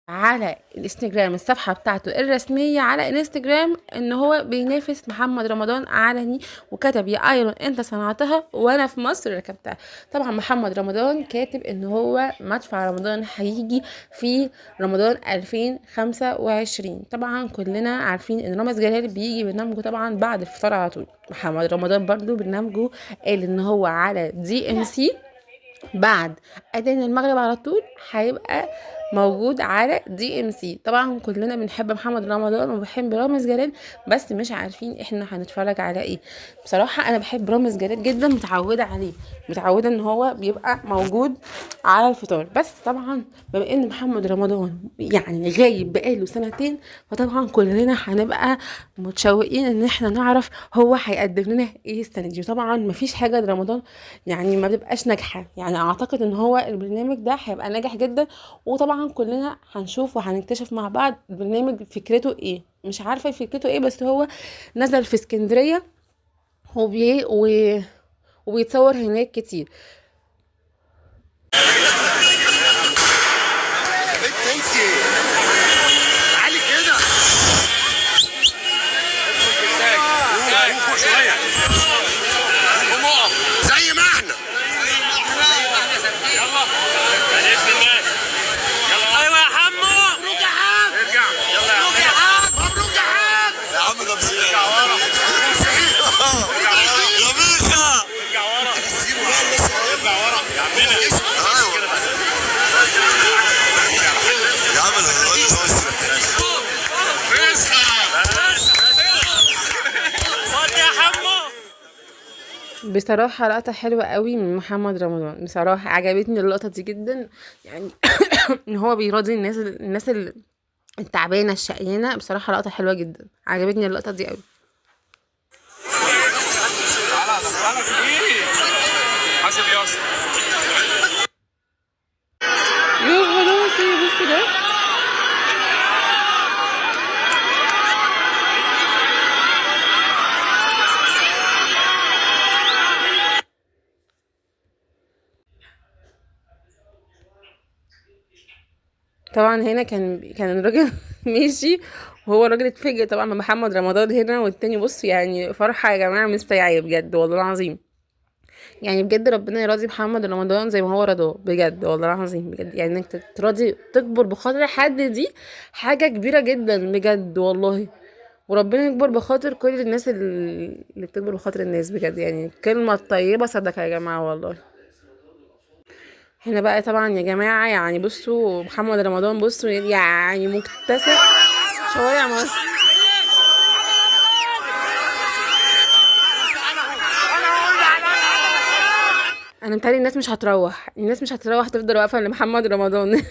على الانستجرام، الصفحة بتاعته الرسمية على الانستجرام، ان هو بينافس محمد رمضان علني، وكتب يا ايرون انت صنعتها وانا في مصر ركبتها. طبعا محمد رمضان كاتب ان هو مدفع رمضان هيجي في رمضان 2025. طبعا كلنا عارفين ان رامز جلال بيجي برنامجه طبعا بعد الفطار على طول. محمد رمضان برضو برنامجه قال ان هو على دي ام سي بعد اذان المغرب على طول هيبقى موجود على دي ام سي. طبعا كلنا بنحب محمد رمضان وبنحب رامز جلال، بس مش عارفين احنا هنتفرج على ايه. بصراحة انا بحب رامز جلال جدا، متعودة عليه، متعودة ان هو بيبقى موجود على الفطار. بس طبعا بما ان محمد رمضان غايب بقاله سنتين، فطبعا كلنا هنبقى متشوقين ان احنا نعرف هو هيقدم لنا ايه السنة دي. وطبعا مفيش حاجة لرمضان ما بتبقاش ناجحة، اعتقد ان هو البرنامج ده هيبقى ناجح جدا. وطبعا كلنا هنشوف وهنكتشف مع بعض البرنامج فكرته ايه. مش عارفة فكرته ايه، بس هو نزل في اسكندرية وبيتصور هناك كتير. تعالي كده. زي ما احنا. يلا. ايوه يا حمو. مبروك يا حاج. ارجع. يلا يا مبروك يا حاج. مبروك يا حاج. يا عم ده مصيبة. ارجع ورا. يا بيخا. ارجع ورا. سيبه بقى لسه. ارجع ورا يا عمنا. ايوه. يا عم الواد ده بس. صد يا حمو. بصراحة لقطة حلوة قوي من محمد رمضان، بصراحة عجبتني اللقطة دي جدا، ان هو بيراضي الناس التعبانة الشقيانة. بصراحة لقطة حلوة جدا، عجبتني اللقطة دي قوي. حاسب يا اسطى. يا خلاص، بص ده. طبعا هنا كان الراجل ماشي، وهو الراجل اتفاجئ طبعا من محمد رمضان هنا، والتاني بص فرحة يا جماعة مش طبيعية بجد والله العظيم. بجد ربنا يراضي محمد رمضان زي ما هو رضاه بجد والله العظيم بجد. انك تراضي تكبر بخاطر حد دي حاجة كبيرة جدا بجد والله، وربنا يكبر بخاطر كل الناس اللي بتكبر بخاطر الناس بجد. الكلمة الطيبة صدقة يا جماعة والله. هنا بقى طبعا يا جماعة بصوا محمد رمضان بصوا مكتسح شوارع مصر. انا متهيألي الناس مش هتروح، الناس مش هتروح، تفضل واقفة لمحمد رمضان.